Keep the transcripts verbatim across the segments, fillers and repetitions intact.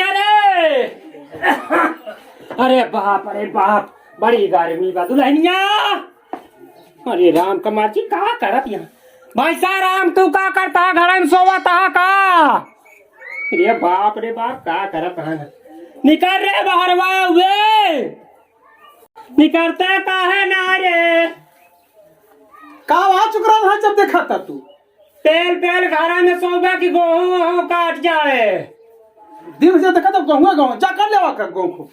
अरे, अरे बाप, अरे बाप, बड़ी गर्मी बा दुल्हनिया। अरे राम कमार जी, का करत यहाँ? भैंसा राम, तू का करता है? घर में सोवत है का? अरे बाप रे बाप, का करत है? निकल रे बहरवा हुए, निकलते का है ना रे? का वहाँ चुकरा रहा जब देखा था तू? पेल पेल घरा में सोबे कि गोहूं वोहूं काट जाए। दिन से देखा तो गोहुआ गोहूं जा कर लेवा कर गोहूं को।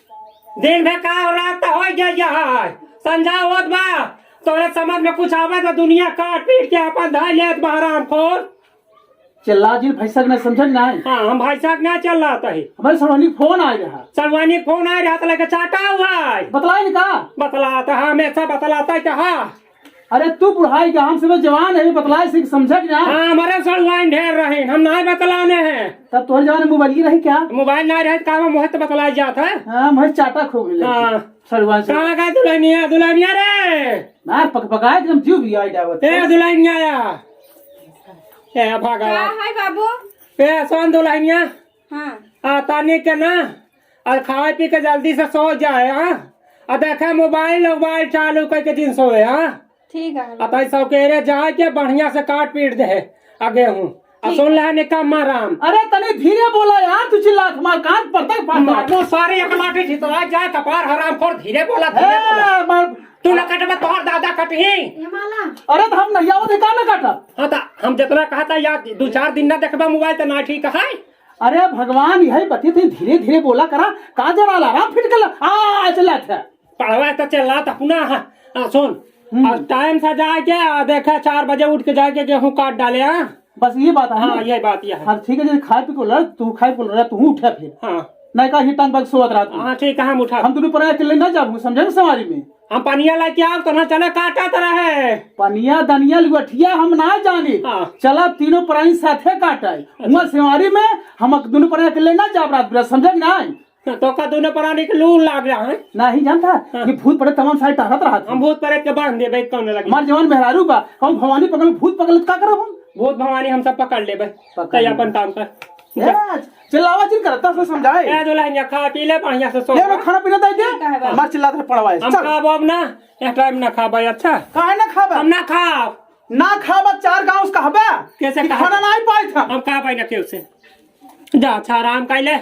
दिन भर का और रात तो हो गया यहाँ है। संझा होत बा, तोरे समझ में कुछ आवे तो दुनिया काट पीट के अपन धाई लेत बा हरामखोर। चिल्ला जी भैंसा के नहीं समझे नहीं। हाँ, हम भैंसा के ना चिल्लात ही। हमारे सलवानी फोन आ रहा। सलवानी फोन आ रहा तो लेके चाटा हुआ है। बतलाई नहीं का? बतलाता है, हमेशा बतलाता है कि हाँ। अरे तू बुढ़ाई का, हम सब जवान है, बतलाए से समझा कि ना? हाँ, हमारे सड़ुआइन ढेर रहे, हम नाहीं बतलाने हैं। तब तोहरे जमाने में मोबाइल की रही क्या? मोबाइल नाहीं रहे तो का मोहे तो बतलाए जात है। हाँ, मोहे चाटा खो गइल। हाँ। सड़ुआइन से। कहाँ गए दुल्हनिया, दुल्हनिया रे? मार पक पकाए एकदम जीव भी आई जावत। ए दुल्हनिया या। ए भगवान। का है बाबू? ए सुन दुल्हनिया। हाँ। आ तानी के ना, और खाए पी के जल्दी से सो जाए, हाँ? आ देखे मोबाइल, मोबाइल चालू करके दिन सोए, हाँ? ठीक है। आ ताई सौकेरे जाए के बढ़िया से काट पीट दे, आ गेहूं। आ ठीक। सुन ले निकम्मा राम। अरे तनी धीरे बोला यार, तू चिल्लात हमार कान पर तक फाट जाए। मारो सारे एक लाठी छितरा जाए, कपार हरामखोर, धीरे बोला, धीरे बोला। ए, मार तू ना कटबे, तोहर दादा कटही। ये माला। अरे तो हम नहीं आवत है, का ना काटा? हाँ तो हम जितना कहा था यार, दो चार दिन ना देखबा मोबाइल तो ना ठीक है। अरे भगवान, यही बतिया थी, धीरे धीरे बोला करा, का जरा अलार्म फिट कर ला? आ, चिल्लात है। पड़वा तो चिल्लात अपना, हाँ, हाँ, सुन। हम्म। और टाइम से जाए के, आ, देखा, चार बजे उठ के जाए के गेहूं काट डाले, हाँ? बस ये बात है ना? हाँ, यही बात यह है। हाँ, ठीक है, जैसे खाए पी को लड़, तू खाए पी को लड़, तू उठे फिर। हाँ। नहीं का ही टांग बाग सोवत रात में। हाँ, ठीक है, हम उठा। हम दोनों पर अकेले ना जाबू, समझे ना सवारी में? हम पनिया लेके आओ, तो ना चले काटत रहे। पनिया दनिया लुअठिया हम ना जानी। हाँ। चला तीनों प्राणी साथे काटे। अच्छा। हुआ सेवारी में हम दोनों प्राणी अकेले ना जाब रात बिरात, समझे कि नहीं? हाँ, तो का दोनों प्राणी के लू लाग रहा है? नहीं जानता हाँ। कि भूत प्रेत तमाम सारे टहरत रहत हम हैं। भूत प्रेत के बांध देबे, कौन लगे? हमार जवान मेहरारू बा, हम भवानी पकड़ भूत पकड़ का करब हम? भूत भवानी हम सब पकड़ लेबे। पकड़ तै लेबे। अपन काम कर। ए, चिल्लावा जिन करता से समझाए। ए, दुल्हनिया, खा पी ले, बढ़िया से सो। ले, मैं खाना पीना दे दे। ठीक है, बाबा। हमार चिल्लात रहे पड़वाए। हम चल। खाब अब ना, यह टाइम ना खाबे, अच्छा? काहे ना खाबे? हम ना खाब। ना खाबे, चार गाँव से कहबे कैसे कि कहबे? खाना ना ही पाए था। हम खाबे ना केहू से। जा, अच्छा, आराम कर ले।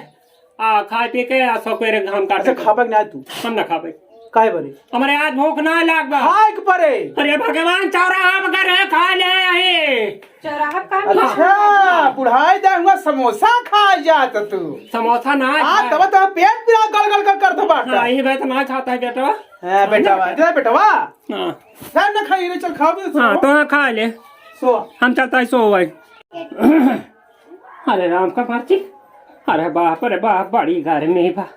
आ, खाए पी के, आ, सौ पेरे घाम काटे अच्छा, के। खाबे कि ना तू? हम ना खाबे। काहे बरे? हमरे आज भूख ना लाग बा। खाए के परे। अरे भगवान, चौराहा में घर है, खा ले आई। चौराहा का अच्छा, बुढ़ाई दे हुआ समोसा खा जात तू। समोसा ना आ, खाए। तब तो पेट पूरा गल गल कर, कर दे बाटा। हाँ, ये बात ना खाता है बेटा। हाँ, बेटवा, इधर बेटवा। हाँ। ना, ना खाइए, चल खाओ भी हाँ, सो। तो हाँ, खा ले। सो। हम चलता है सो भाई। अरे राम का मर्जी। अरे बाप रे बाप, बड़ी गर्मी बा।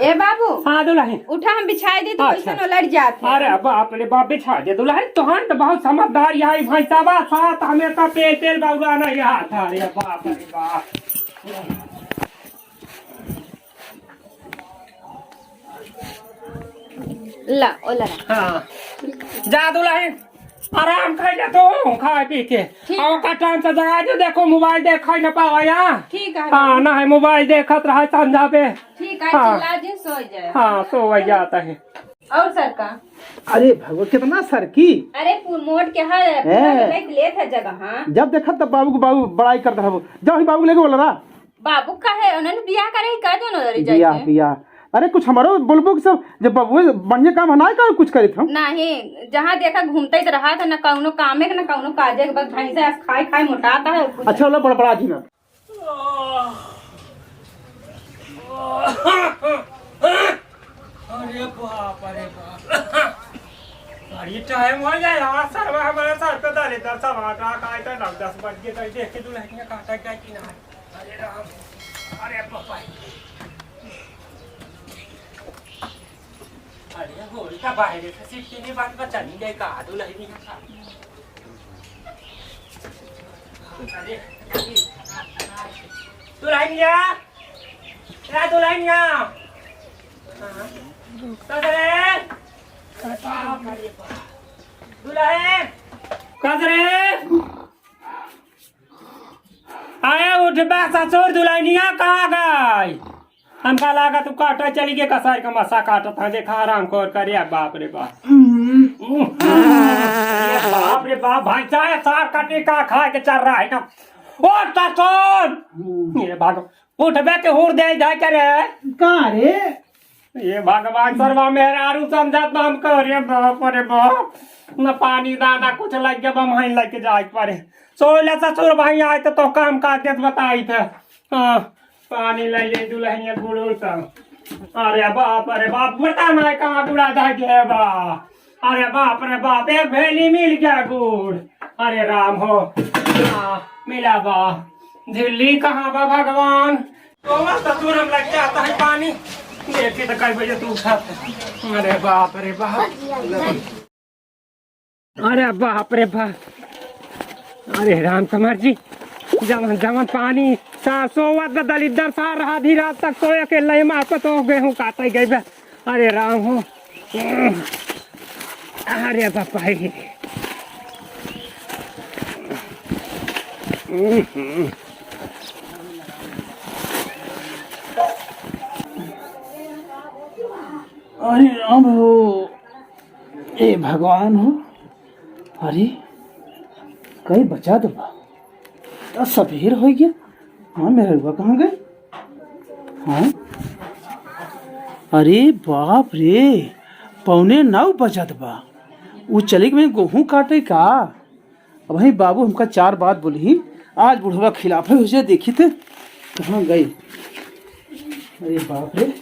ए बाबू। हाँ दुल्हन। उठा, हम बिछाए दी तो अच्छा। वैसे न लड़ जात है। अरे बाप रे बाप, बिछा दे दुल्हन, तोहन तो बहुत समझदार यहाँ भैंसा बा, साथ हमें तो तेल तेल बउरा नहीं हाथ। अरे बाप रे बाप। ला, ओ ला। हाँ। जा दुल्हन, आराम कर ले तू, खाए पी के। ठीक। और का टाइम से जगा दे, देखो मोबाइल देख न पावा यहाँ। ठीक है। हाँ, ना है मोबाइल देखत रहा संझा पे। ठीक है, हाँ। चिल्ला जिन सो जाए। हाँ, सो जाता है। और सर का? अरे भगवान, कितना सर की? अरे पु-, मोट के है, पूरा हैं? लेत है जगह, हाँ। जब देखत तब बाबू को बाबू बड़ाई करत रहबो। जाओ ही बाबू को लेके बोला रहा। बाबू का है, उन्होंने बियाह करे ही कह दो ना उधर ही बियाह, जाके। बियाह। अरे कुछ हमारो बोलबो कि सब, जब बाबू बढ़िया काम है ना, का कुछ करित हम? नहीं, जहाँ देखा घूमते ही तो रहा था, ना कौनो कामे के, ना कौनो काजे के, बस भैंसा ऐसे खाए खाए मोटाता है, कुछ अच्छा, वाला बड़बड़ा जी ना। अरे बाप, अरे बाप। अरे टाइम हो गया यार, सरवा हमारे सर पे डाले दस सवा का, का इतना नौ दस बज गए, कहीं देख के दुल्हनिया काटा गया कि ना। अरे राम, अरे पापा। अरे होई का बाहर से सीट के लिए बात बचा नहीं गई का, दुल्हनिया का। अरे, दुल्हनिया, ए दुल्हनिया। हाँ। कजरे। बाप रे बाप। दुल्हन। कजरे। आया उठ। उठ बे ससुर, दुल्हनिया कहाँ गई? हमका लागत उ काटे चली गई, कसाई का मसा काटत है। देखा हराम खोर करे, बाप रे बाप। हम्म। ये बाप रे बाप, भैंसा है, सार काटे का खाए के चल रहा है ना। ओ ससुर! ये भागो, उठबे के हुर दे जाए करे। का रे? ये भगवान, सरवा मेहरारू समझत बा हमको, अरे बाप रे बाप, न पानी दाना कुछ लग गया, बम हईं लेके जाए के परे। सोइला ससुर भाई आए तो, तो काम का देत बताई थे। हाँ, पानी ले ले दुल्हनिया गुड़ू तो। अरे बाप रे बाप, बता ना कहाँ बुढ़ा जाए के बा। अरे बाप रे बाप, एक भेली मिल गया गुड़। अरे राम हो, हाँ, मिला बा। झिल्ली कहाँ बा भगवान? तो ससुर हम लग जाता है पानी। देखी तो कई बजे तू उठत है। अरे बाप रे बाप। अरे बाप रे बाप। अरे राम कुमार जी, जवन जवन पानी सा सोवत बा दलिद्दर सा रहा, आधी रात तक सोए के लय में आपत हो गेहूं काटे गई बा। अरे राम हो। अरे बापा रे। अरे राम हो, ए भगवान हो, अरे कई बचा दो बा, त सबेर हो गया। हाँ, मेहरुआ कहाँ गए? हाँ, अरे बाप रे, पौने नौ बजत बा, उ चले गए गेहूं काटे का? अब वही बाबू हमका चार बात बोली, आज बुढ़वा खिलाफे हो जाए, देखी थे कहाँ गई। अरे बाप रे।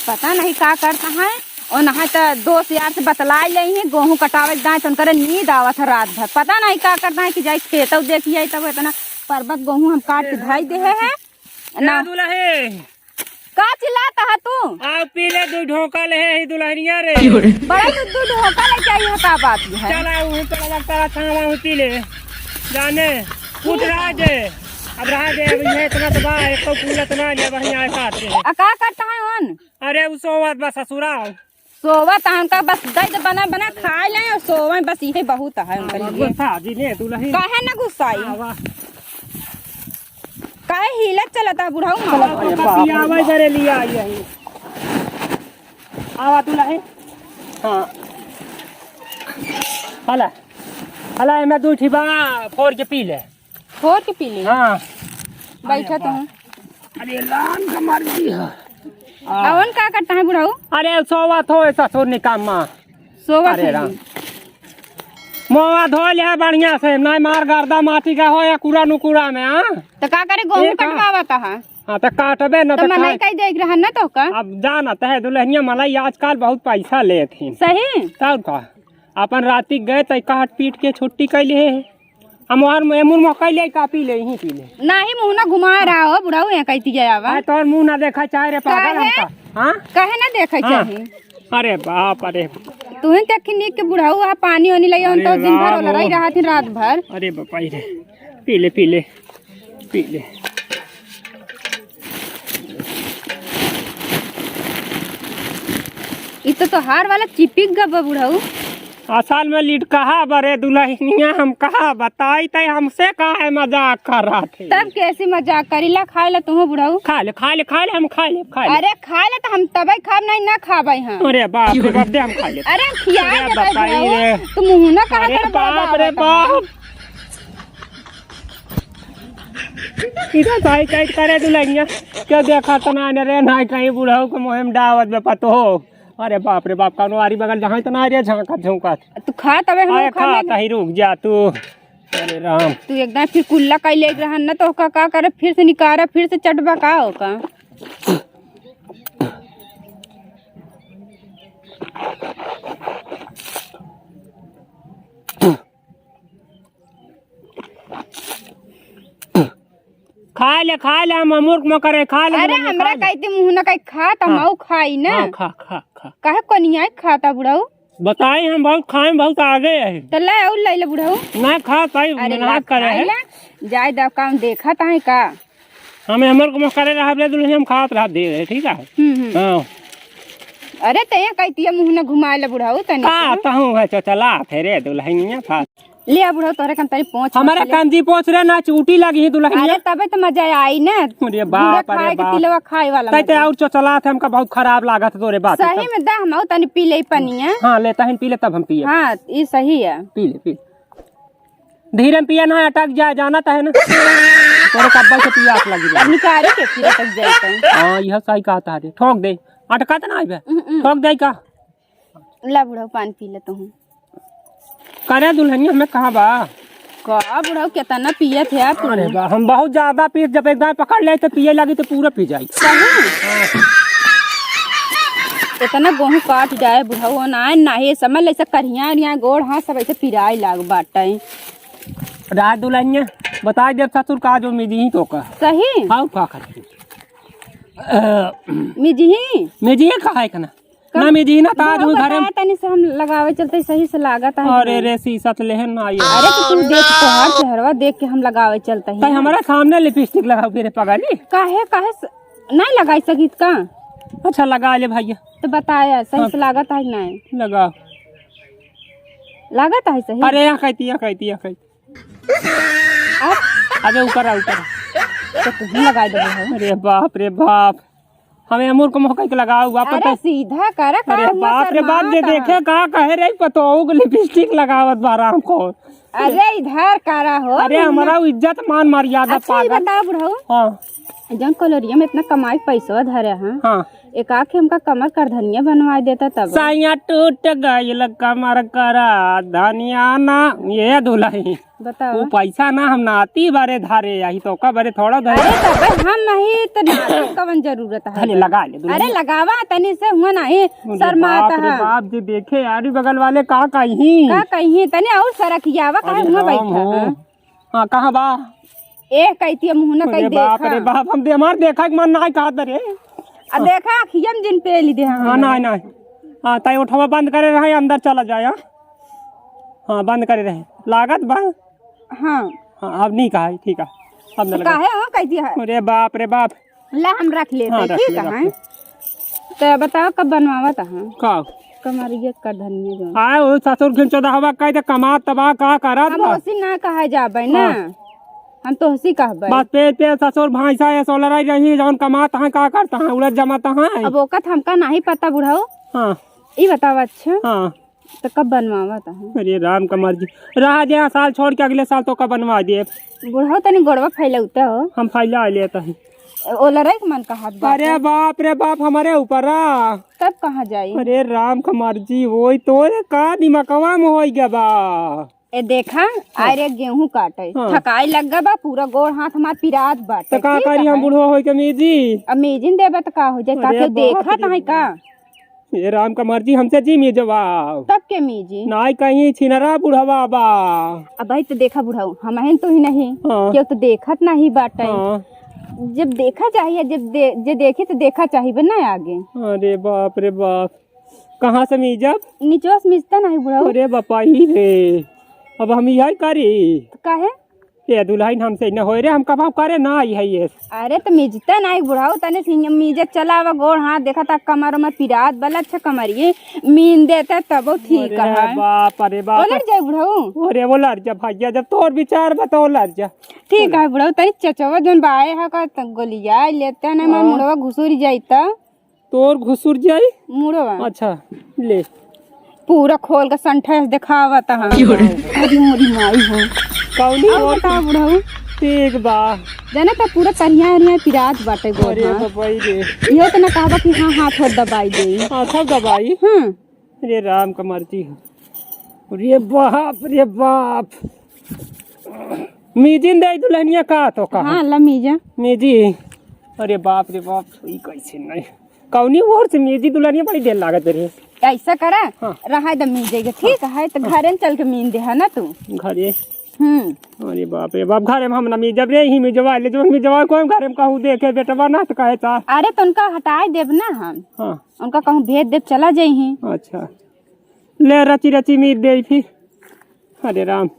पता नहीं का करता है, और नहा तो दोस्त यार से बतलाई ले ही, गेहूं कटावे के दाएं तो उनकर नींद आवत है रात भर। पता नहीं का करता है कि जाई खेतौ देखी आई, तब इतना परबत गेहूं हम काट के धई दे है ना। दुल्हे, का चिल्लाता है तू? आओ पी ले, दू ढोका ले है ही दुल्हनिया रे। बड़ा तू दू ढोका लेके आई है, का बात है? चल आओ, वहीं पे लगा तारा छावा, वहीं पी ले। जाने, उठ रहा जे। अब रहा जे, अब ये इतना तो बा, एक तो फूल इतना ले, बढ़िया है काट के। आ का करता है ओन? अरे, उ सोवत बा ससुरा। सोवत है उनका, बस दे दे, बना बना खाए लें और सोवे, बस यही बहुत है उनके लिए। साजी ने दुल्हन। काहे ना गुस्साई? आवा। काहे हिलत चलता बुढ़ऊ माँ? चलत चलत पियावे करे लिया आई है। आवा दुल्हन। हाँ। हला। हला, एमे दू ठी बा, फोड़ के पी ले। फोड़ के पी ले? हाँ। बैठा तो हूँ। अरे राम का मर्जी है। अवन का करता है बुढ़ऊ? अरे सोवत हो ऐसा सोर निकाम माँ। सोवत अरे है राम। जी। मुँहवा धो ले है बढ़िया से, ना मार गर्दा माटी का हो या कूड़ा नुकूड़ा में, हाँ? तो का करे, गेहूं ठीक है। कटवावत है? हाँ, तो काटबे ना तो तो मनई खाए। कई देख रहन ना तो का? अब जाना तो है दुल्हनिया, मनई आजकल बहुत पैसा लेत ही। सही? तब का? अपन राती गए तो काट पीट के छुट्टी कैले है। हम और एमुर मकई ले का पी ले, यहीं पी ले। नाही मुँह ना घुमा रहा हो बुढ़ऊ, यहाँ कहती गया आवा। आ, तोर मुँह ना देखा चाहे रे पागल काहे? हमका। हाँ? काहे ना देखे हाँ। चाही? अरे बाप, अरे। तू ही तक निक के बुढ़ऊ आ पानी ओनी लइयो, अरे तो दिन भर राम ओलराई हो। रहत ही रात भर। अरे बापा रे। पी ले, पी ले। पी ले। ई तो तोहार वाला चिपिक गबा बुढ़ऊ। असल में लिट कहा बरे दुल्हनिया, हम कहा बताई तै हमसे काहे मजाक कर रहा थे। तब कैसे मजाक करीला, खाए ला तुहू बुढ़ऊ। खा ले, खा ले, खा ले, हम खा ले, खा ले। अरे खा ले तो हम तबे खाब, नहीं ना खाबे हम। अरे बाप रे बाप, दे हम खा ले। अरे हम खिया अरे देबे बताई बुढ़ऊ। रे। तू मुँह ना कहा अरे कर बड़ा बाप रे बाबा बाप। इधर साइड साइड करे दुल्हनिया। क्यों देखा तना ने रे, ना कहीं बुढ़ऊ को मुँह में डावत बे पतो। अरे बाप रे बाप, कौनो आरी बगल जहाँ इतना आरी झांकत झोंकत। तू खा तबे हम अरे खा खा ले। तही रुक जा तू। अरे राम। तू एकदम फिर कुल्ला कइले रहन ना, तो का, का करे, फिर से निकारा, फिर से चटबा का हो का? खा ले, खा ले, हम अमूर्ख में करे, खा ले, अरे, दुल्हनिया, हमरा खा ले। कहती मुँह ना कहीं खा, त हाँ। हम खाई ना। हाँ, खा, खा, खा। काहे कोनिया खाता बुढ़ऊ? बताई, हम बहुत खाए, बहुत आगे है। त ले, और ले ले बुढ़ऊ। ना खा पाई, अरे, मेहनत करे है। ले। जाए दो, काम देखा ताहे का? हमें अमूर्ख में करे रहा, ले दुल्हनिया, हम खात रहा दे रहे, ठीक है? हम्म, हम्म। हाँ। अरे, ते कहती है मुँह ना घुमाए ले बुढ़ऊ, तनी का से। तहूँ है, चचला, फेरे दुल्हनिया, खा। ले आ बुढ़ऊ, तोहरे कन तनी पोंछ हमारे मत ले। कंजी पोंछ रे, ना चूटी लगी दुल्हनिया। अरे तबे तो मजा आई ना। अरे बाप, बूढ़े अरे खाए के बाप। तिलवा खाए वाला तै ते मजा। और चचला थे, हमका बहुत खराब लागत तोरे बात सही एकदम। में दा, हम तनी पी ले पनिया। हाँ, ले तहन पी ले, तब हम पिए। हाँ, ई सही है। पी ले, पी ले। धीरे में पिया ना, अटक जाए, जानत है ना। तोरे कब्बल से पियास लगी अब रही। निकारे के फिर अटक जाए तो। हाँ, यह सही कहत है रे। ठोक दे, अटकत ना आइबे। हम्म, हम्म। ठोक दे का? ला बुढ़ऊ, पानी पी ले तू। करे दुल्हनिया, हमें कहाँ बा? का बुढ़ऊ, केतना पियत है आप? अरे बा, हम बहुत ज्यादा पी, जब एक दाएं पकड़ ले तो पिए लगी तो पूरा पी जाई। सही? हाँ। इतना गोहूँ काट जाए बुढ़ऊ, ना, ना, ये समझ ले, ऐसे करिया, उरिया गोड़, हाथ सब ऐसे पिराए लाग बाटे। राज दुल्हनिया, बताई देब ससुर का जो मिली ही तो का। सही? हाँ, का करती? अ, मिजी ही? मिजी ही का है कना? कम ना मिजी ना, ताज वो हुई घरे। बताया तनी से हम लगावे चलते सही से लागत है कि अरे नहीं? रे, शीशा से लेहन ना आइए। अरे तो तू देख, तोहार चेहरवा देख के हम लगावे चलते हैं। तै हमारा सामने लिपस्टिक लगाओ के रे पगली। काहे, काहे स-, नहीं लगाई सकित का? अच्छा, लगा ले भैया। तो बताया, सही हाँ। से लागत है कि नहीं? लगा। लागत है सही? अरे, यहाँ कहती, यहाँ कहती, यहाँ कहती। अब? अबे, ऊपर आ, ऊपर आ। तो तुम लगाई देबो हो। अरे बाप रे बाप, हमें अमूर को मोह कह के लगाओ, वापस अरे तो सीधा करा, का अरे हुआ बाप रे बाप, जे शर्माता? देखे का कहे रे, पतोहू के लिपस्टिक लगावत बा राम को। अरे इधर करा हो, अरे महीना। हमारा इज्जत मान मर्यादा अच्छा, ये पागल। बताओ बुढ़ऊ। हाँ। जौन कलोरिया में इतना कमाई के पैसवा धरे हैं, हाँ। एक आखे हमका कमर करधनिया बनवाए देता तब। सैया टूट गइल कमर करा धनिया ना, ये दुल्हन। बताओ। वो पैसा ना हम नाती बारे धारे, यही तो का बारे थोड़ा धरे। अरे तबे हम नहीं तो नाती कवन जरूरत है? धले लगा ले दुल्हन। अरे लगावा तनी से हुआ नहीं, अरे शर्माता बाप रे है। बाप, जे देखे यारी बगल वाले का कहीं। का कहीं, तनी और सरकियावा काहे अरे हुआ राम बैठा हो। है? हाँ, कहाँ बा? ए, कहती है मुँह ना अरे कहीं बाप देखा। रे बाप, हम दे-, हमार देखा के मन ना कहत रे। आ देखा, अखिया में जिन पेली दे हम। हाँ, नहीं, नहीं। हाँ, ताई उठवा बंद करे रहे, अंदर चला जाए, हाँ। हाँ, बंद करे रहे। लागत बा? हाँ। हाँ, अब नहीं कहा है, ठीक है। अब न तो लगा। काहे हो, कहती है? अरे बाप रे बाप। ला, हम रख लेते हाँ, हैं, रख ठीक ले, है, रख हाँ? ले। तो बताओ, कब बनवावत है? का? कमरिया करधनिया जो। आए, वो ससुर खिन चौदह हवा कह दे, कमा तबाह का करत हम बा। ओसी ना कहा जाबे ना। हाँ। हम तो ओसी कहबे। बस पेट पे ससुर भैंसा है, सोलराई रही, जौन कमात हैं, का करता है, उड़त जमाता है। अब ओकत हमका नहीं पता, बुढ़ऊ। हाँ। ई बताओ, अच्छा। हाँ। तो कब बनवावत है? अरे राम का मर्जी, रहा दे, साल छोड़ के अगले साल तो कब बनवा दे। बुढ़ऊ तनी गोड़वा फैलौता हो। हम फैला लेता है। ओलराई के मन कहत बा। अरे बाप रे बाप, हमारे ऊपर आ। तब कहाँ जाई? अरे राम का मर्जी, वही तोरे का दिमागवा में होई गया बा। ए देखा, हाँ। अरे गेहूं काटे, हाँ। थकाई लग गया बा, पूरा गोड़ हाथ हमार पिरात बाटे, तो का ठीक करी हम है? बूढ़ो होई के मीजी? अब मीजिन देबे तो का हो जाए, का अरे केहू बाप देखत रे। है का? ए राम का मर्जी, हमसे जी मीजवाओ। तब के मीजी? नाई कहीं छिनरा बुढ़वा बा। अब भाई तो देखा बुढ़ऊ, हमहिन तो ही नहीं, हाँ। केहू तो देखत नहीं बाटे। हाँ। जब देखा चाहिए, जब दे-, जे देखी तो देखा चाहिए बे ना आगे। अरे बाप रे बाप, कहाँ से मीजब? निचवा से मीजता नहीं बुढ़ऊ। अरे बापाई रे, अब हम यही करी। तो काहे? ए दुल्हन, हमसे न होए रे, हम कबाब करे ना आई है ये। अरे तो मीजता नहीं बुढ़ऊ, तने से मीजत चला आवा, गोड़ हाथ देखा ता कमर में पिरात बला, अच्छा कमरिए मीन देता तब ठीक अरे है। बाप, अरे बाप। ओलर जाए बुढ़ऊ। अरे ओलर जा भैया, जब तोर विचार बा तो ओलर जा। ठीक है बुढ़ऊ, तनी चचवा जोन बाए है का त गोलिया लेते ना, मैं हाँ। मुड़वा घुसुरी जाई त। तोर घुसुर जाई? मुड़वा। अच्छा, ले। पूरा खोल के संठे देखावत है। क्यों रे? अरे मोरी माई हो। कौनी अब और? बता बुढ़ऊ। ठीक बा। जाने तो पूरा करिया उरिया पिरात बाटे गोड़ अरे हाथ। बाबाई रे। इहो तो ना कहबा कि हाँ, हाथ होत दबाई दे। हाँ, सब दबाई। हम्म। अरे राम का मर्जी हो। अरे बाप रे बाप। मीजिन दे दुल्हनिया का तो का? हाँ, ला मीजा। मीजी। अरे बाप रे बाप, ई कैसे नहीं? कौनी ओर से मीजी दुल्हनिया, बड़ी देर लागत रे। ऐसा करा, हाँ। रहा द मीजे के, ठीक है, तो हाँ। घरे में चल के मीन दे है ना तू। घरे? हम्म। अरे बाप रे बाप, घरे में हम ना मीजब रे, ही मीजवा ले, जो मीजवा कोई घरे में कहूँ देखे बेटवा ना तो कहे ता। अरे तो उनका हटाए देब ना हम। हाँ। उनका कहूँ भेज देब, चला जाई ही। अच्छा। ले रची रची मीज दे फिर। अरे राम।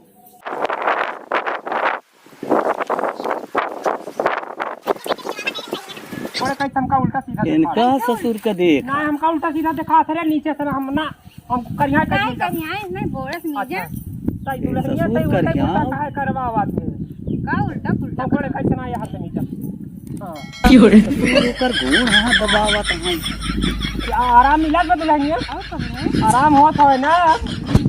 थोड़ा कहीं हमका उल्टा सीधा देखा। इनका ससुर का देख। ना, हमका उल्टा सीधा देखा थे रे, नीचे से ना हम ना, हम करिया नहीं, करिया। करिया, नहीं, बोरस मीजा। अच्छा। तई ए, दुल्हनिया ससुर तई उल्टा करिया। पुल्टा काहे करवावत है? का उल्टा पुल्टा? पकड़ कैसे ना यहाँ से नीचे। हाँ। की हो रे? ससुर ओकर गोड़ हाथ दबावत हैं। क्या आराम मिला बा दुल्हनिया? और कहो। आराम होत होय ना।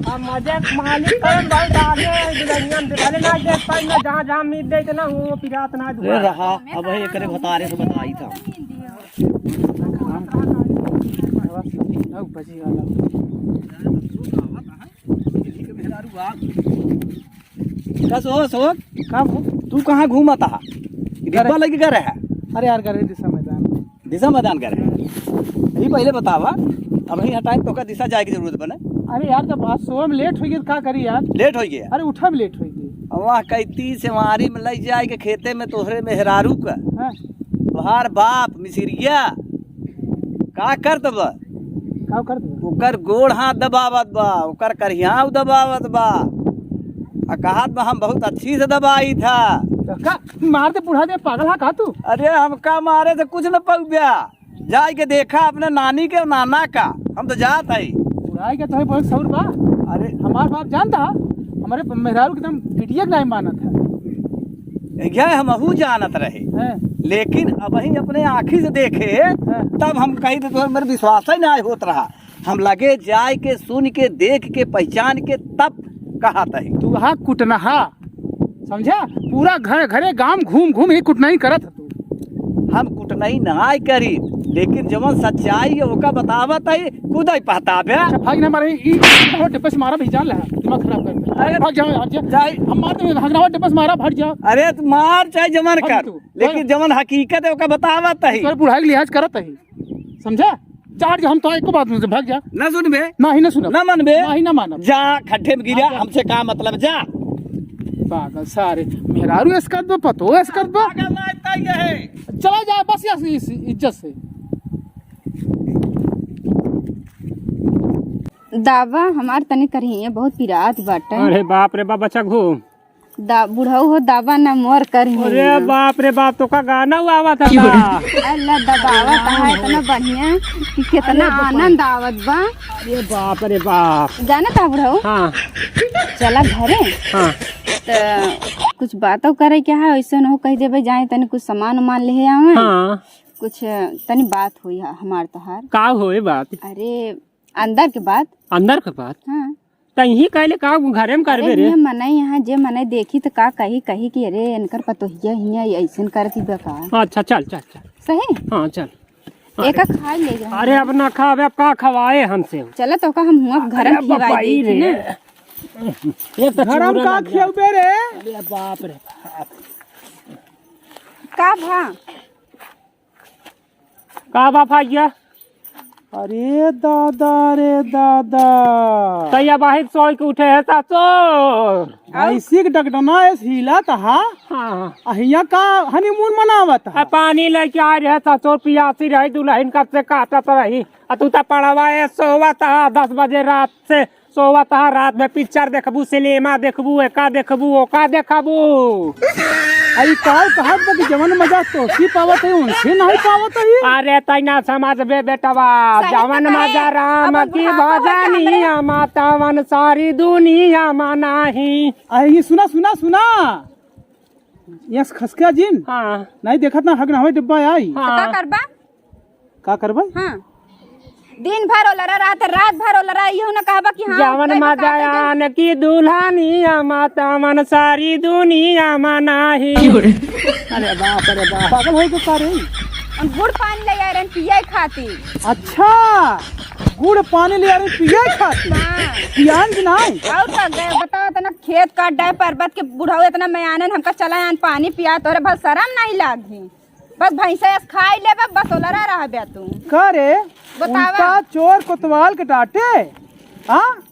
अब मजे मालिक करन भाई डाले दुल्हनिया में भले ना देख पाई ना, जहाँ जहाँ मीत दे इतना हो पिरात ना ए, दुआ। रहा, अब एकरे भतारे से बताई था। नौ बजे वाला। का सो, सो? का हो? तू कहाँ घूमत हा? अरे। डिब्बा लगी का रहा? अरे यार, करे दिशा मैदान। दिशा मैदान का रहा? यही पहले बतावा, अब यहाँ टाइम तो का दिशा जाए की जरूरत बने। अरे यार, जब आज सुबह में लेट हो गई तो का करी यार? लेट हो गया? अरे उठा भी लेट हो गई। वाह, कैती से वारी में लई जाए के खेते में तोहरे मेहरारू का। हाँ। तोहार बाप मिसिरिया का करत बा? का करत बा? ओकर गोड़ हाथ दबावत बा, ओकर करिहाव दबावत बा। आ कहत बा, "हम बहुत अच्छी से दबाई था।" तो का मार दे बुढ़ा दे, पागल हा का तू? अरे हमका मारे से कुछ न पउब्या, जाए के देखा अपने नानी के और नाना का, हम तो जात हई। बुढ़ाई के तोहे बहुत सौर बा। अरे हमार बाप जानता, हमारे मेहरारू के एकदम बिटिया के नहीं मानत है। यह हमहू जानत रहे, हैं? लेकिन अबहीं अपने आँखी से देखे, हैं? तब हम कही तो तोहर मेरे विश्वास ही ना होत रहा। हम लगे जाए के, सुन के, देख के, पहचान के तब कहत ही। तू हा कुटनहा, समझा? पूरा घर, घरे गांव घूम घूम ही कुटनाई करत ह तू। हम कुटनाई नाय करी, लेकिन जवन सच्चाई है ओका बतावत ही, खुद ही पहताबे। अच्छा, भाग ना मारे, ई हगनावा टिप्पे से मारा भी जान ले, दिमाग खराब कर दे। अरे, भाग जा, हट जा। जाए। हम मार दे, हगनावा टिप्पे से मारा, हट जा। अरे, तू मार चाहे जवन भाग कर, तू। लेकिन जवन हकीकत है, ओका बतावत ही। तोरे बुढ़ाई के लिहाज करत ही, समझा? जा, हट जा, हम तो एको बात नहीं, भाग जा। ना सुनबे? ना ही ना सुनब। ना मनबे? ना ही ना मानब। जा, खड्डे में गिरा, हाँ, जा। हमसे का मतलब, जा। पागल सारे, मेहरारू एसकत बा, पतो एसकत बा। पागल ना इतना ही है। चला जा, बस यस, इस इज्जत से। दावा हमार तनी करहिए, बहुत पिरात बाटे। अरे बाप रे बाप, बच्चा घूम। दा-, बुढ़ऊ हो दावा ना मोर करहिए। अरे बाप रे बाप, तो का गाना हुआ आवत है का? अल्लाह दबावत है इतना बढ़िया कि कितना अरे बाप रे। आनंद आवत बा। अरे बाप रे बाप। जानत है बुढ़ऊ? हाँ। चला घरे। हाँ। त कुछ बातों करे के है, ऐसे न हो कह देबे जाए तनी कुछ सामान उमान ले आवे। हाँ। कुछ तनी बात होई है हमार तोहार। का होए बात? अरे अंदर के बात। अंदर के बात? हाँ। त इही कहले का घरे में करबे अरे रे? ये मनई यहाँ जे मनई देखी त का कही, कही कि अरे इनकर पतोहिया हियाँ ऐसन करती बा का? अच्छा, चल, चल, चल। सही? हाँ, चल। एका खाए ले जा। अरे अब ना खावे, अब का खवाए हमसे? चला तो का हम हुआ घर अरे में खिवाई बापाई देती रे। ना। एक तो घर में चूरन का लग गया। खियौबे रे? अरे बाप रे बाप। का भा? का बा भैया? अरे दादा रे दादा। तैया बाहिर सोई के उठे है ससुर। ऐसी के डगडना एस हिला तहा। हाँ, हाँ। अहिया का honeymoon मनावत आ है? पानी लेके आ रहे ससुर, पियासी रही दुल्हन कब से काटत रही। आ तू त पड़वा ए सोवत हा दस बजे रात से। सोवत हा रात में पिक्चर देखबू, सिनेमा देखबू, एका देखबू, ओका देखबू। अरे का कहत बा कि जवन मजा तोसी पावत है, उनसे नहीं पावत है? अरे तै ना समझबे बेटवा, सही जवन तो कहे। मजा राम अब की बुढ़ापा होत है भजनिया हमरे। मा तवन सारी दुनिया मा नाही। अरे ये सुना, सुना, सुना। यस खसका जिन। हाँ। नहीं देखत ना हगना हवे डिब्बा आई। हाँ। तो का करबा? का करबे? हाँ। दिन भर ओलरा रहत, रात भर ओलरा, इहो न कहबा कि हाँ, जवन कई मजा बात है। आन की दुल्हनिया मा तवन सारी दुनिया मा नाही। अरे बाप रे बाप। पागल हो गए का रे? हम गुड़ पानी ले आए रहन पिए खातिर। अच्छा, गुड़ पानी ले आए रहन पिए खातिर? हाँ। पियान की नाई? और का गए, बताओ, इतना खेत काट डाए, पर्वत के बुढ़ऊ इतना मयानन हमका चला आन पानी पिया, तोरे भल शरम नहीं लागी? बस भैंसे अस खाई लेबे, बस ओलरा रहबे तू। का रे? बतावा। उल्टा चोर कोतवाल के डांटे? हाँ?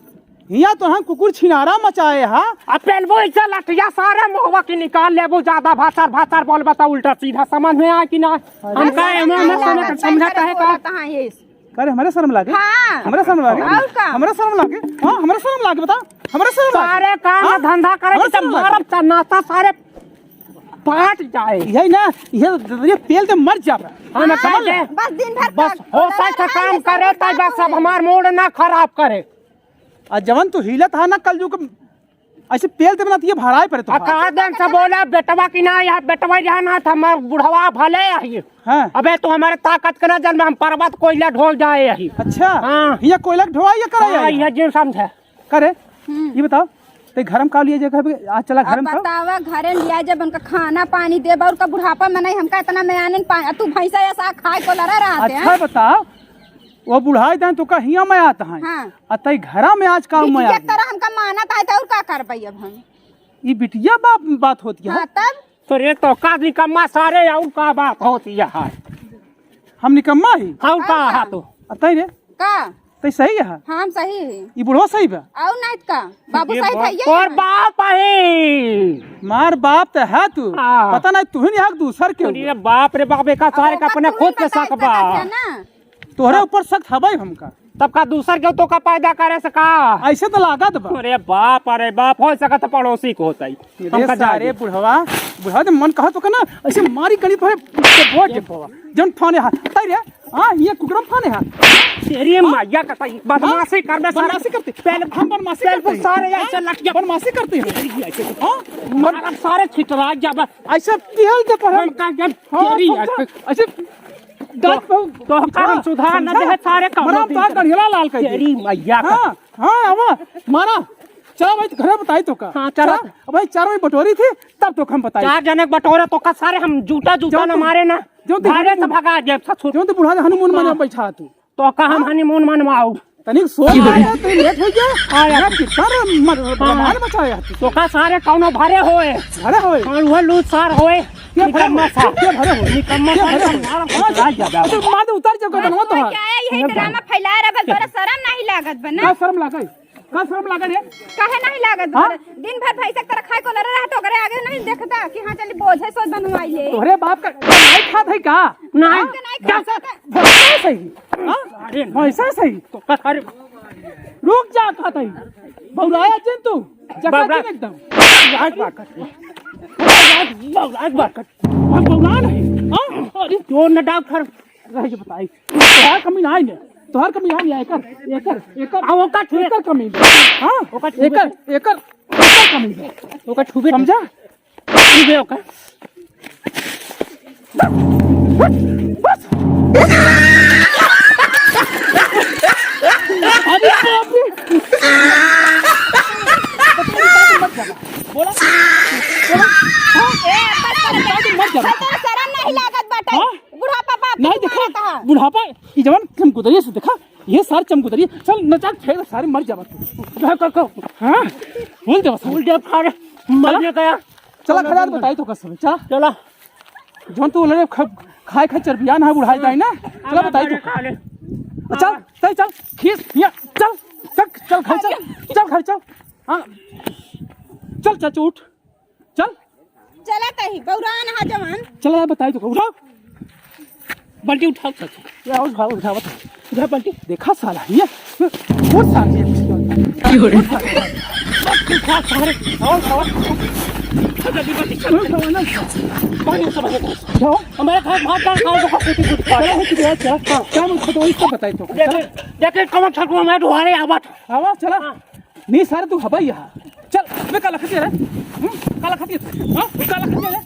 हियाँ तो हम कुकुर छिनारा मचाए हा। अब पेलबो इसे लठिया सारे मुहवा की निकाल लेबो, ज्यादा भाषार भाषार बोलबा त उल्टा सीधा समझ में आए कि ना? अरे हम का सारे एमे ना समझ, समझ कहे का? बोलत हाँ ये। का रे, हमरे शर्म लागे? हाँ। हमरे शर्म लागे? और का? हमरे शर्म लागे? हाँ, हमरे शर्म लागे, बता। हमरे शर्म लागे? सारे काम हाँ? धंधा करे हमरे त शर्म लागे? मारब त नाता सारे पाट जाए। यही ना, ये, ये पेल ते मर जाबे। हाँ, ना हाँ, समझ ले। बस दिन भर बस का होता है तो काम करे, ताई बस अब हमार मूड ना खराब करे। आ जवन तू हिलत हा ना कल जो के ऐसे पेल ते बनाती है, भराए पड़े तो आ, कहा देन से बोला, बेटवा की ना, यहाँ बेटवा यहाँ ना था, हमार बुढ़वा भले आई। हाँ। अबे, तू हमारे ताकत के ना जान, हम पर्वत कोयला ढोल जाए यही। अच्छा। हाँ। ये कोयला ढोआ, ये करे हाँ, आई? ये जिन समझे। करे? हम्म। ये बताओ, ते घर में का लिए जगह पे आज चला घर अब में का? बतावा, घरे लिया जब उनका खाना पानी देबा, और का बुढ़ापा में नहीं, हमका इतना मयान पा-, तू भैंसा ऐसा खाए को लड़ा रहते अच्छा हैं। बताओ, वो बुढ़ाई दें तो का हिया में आता है। हाँ। आ तई घरा में आज का बिटिया मया की तरह हमका मानत है, तो और का करबई अब हम? ई बिटिया बाप बात होती है। हाँ, तब? तो रे तो का निकम्मा सारे, और का बात होती है? हम निकम्मा ही? और का और का? हा तो? आ तई रे? का? तई सही है? हाँ, हम सही है। ई बुढ़वा सही बा? और नहीं त का? बाबू ये सही बाप है, ये और है। बाप है। मार बाप त है तू। हाँ। पता नहीं तू ही नहीं हक दूसर के अरे ऊपर। बाप रे बाप, एका सारे अब का ओकर अपने तू ही खुद के बताए शक बा। सकत है ना। तोहरे ऊपर शक हबे हमका। तब का दूसर के तो का पैदा करे से का? ऐसे तो लागत बा। अरे बाप, अरे बाप, हो सकत है पड़ोसी को होता ही। रे हमका सारे जाए दे। बुढ़वा, बुढ़वा जब मन कहा तो का ना, ऐसे मारी कनी पर बोझ दे बाबा। जौन फाने हाथ, तई रे, हाँ, ये कुकरम फाने हाथ। तेरी हाँ? मैया का तई, बदमाशी हाँ? कर बे सारे। बदमाशी करते। पहले हम बदमाशी पहले करते हैं। सारे हाँ? ऐसे लग जा। बदमाशी करते हैं। तेरी ऐसे हाँ? मारब सारे छितरा जाबे। ऐसे तेल दे पर हम हम का जब हाँ, तेरी समझा? ऐसे ऐसे दांत तो, पे तो का हम हाँ, सुधार न समझा? दे सारे काम मरम तो का गढ़ियाला लाल कर दे। तेरी मैया का। हाँ, हाँ, आवा, मारा। चला भाई, घरे बताई तो का। हाँ, चला। चला, अब भाई चार बजे बटोरी थी, तब तो हम बताई। चार जने के बटोरा तो का सारे हम जूता, जूता जौन न तू, मारे ना। जौन तू घरे से हनीमून, भगा दे ससुर। जौन तू बुढ़ा हनीमून हाँ। मना बैठा तू। तो का हम हाँ। हनीमून मनवाऊ? तनिक सोच आया। आया, तू लेट हो गया। आया। यार, कितना र-, म-, हाँ। रमाल मचाया तू। तो का सारे कौनो भरे होए? भरे होए? हाँ, वो लूज सार होए। के भरे निकम्मा होए? सार। के भरे होए? निकम्मा के सार भरे होए? मार हाँ, उतार जाबे। अच्छा, मार दे, उतार जाओ, हाँ, गदनवा तो है। क्या है, यही ड्रामा फैला रहा, बस तोरा शर्म नहीं लागत बा ना? का शर्म लागे? का शर्म लागे रे? काहे नहीं लागत हाँ? बा? दिन भर भैंसा के तरह खाए को लड़ा रहा, तो ओकरे आगे नहीं देखता कि हाँ, चली बोझे सोच बनवाई ले। तोहरे बाप का नहीं खात है का? नहीं। हाँ? के नहीं खा सकता। भैंसा सही। हाँ? अरे नहीं। भैंसा सही। तो का करे? रुक जा, कहत है। बौराया जिन तू। चकाचक बौरा-, एकदम। बौराज बात कर। बौराज बात कर। हम बौरा नहीं। हाँ? अरे। जो न डॉक्टर। रह के बताई। तोहार कमी ना आई ने। तोहार कमी ना आई, एकर, एकर, एकर, आ, ओकर छुए। एकर कमी बा। हाँ? ओकर छुए। एकर, एकर, एकर कमी बा। ओकर छुबे। समझा? छुबे ओकर। अरे बाप रे। बोला। बोला। हाँ? ए, बस कर। मत जा। तोरा शरम नहीं लागत बाटे। हाँ? बुढ़ापा बाप नहीं, के देखा, मारत ह। बुढ़ापा, ई जवन चमकुदरिया से देखा, ये सार चमकुदरिया, चल, न चल, फेर सारे मर जावा तू। कर, कर, कर। हाँ? बोल देवा सारे। बोल देवा, खा रे। चला। मर गया। चला, खा, बताई तो कसम, चला। चला। जौन तू लड़े ख-, खाए, खाए चरबिया ना बुढ़ाई जाए ना। चला, बताई तो। खा ले। चल, चल, चल, खीस, या, चल, चल, चल, घर चल, चल, घर चल। हाँ। चल, चल, उठ। चल। चला तही, बौरान हा जवान। चला यार, बताई तो, उठाओ। बाल्टी उठाओ, चाचा। ये आओ, उठाओ, उठाओ, उठाओ। उठा बाल्टी। देखा साला, ये, ये, वो साला, ये, क्यों रे? उठा सारे। आओ, आओ। अच्छा, जल्दी बाल्टी, चल। उठाओ ना। पानी से भरे। जाओ। हमारे घर भात डाल खाओ, बहुत कुछ कुछ खा। चलो, कुछ और क्या? हाँ। क्या मन खा तो इसको बताई तो। देखे, देखे, कमर छटुआ मैं दुआरे आवत। आवा, चला। हाँ। नहीं सारे, तू हवाई यहाँ। चल, बे, काला खतिया रे। हम्म? काला खतिया। हाँ? काला खतिया रे।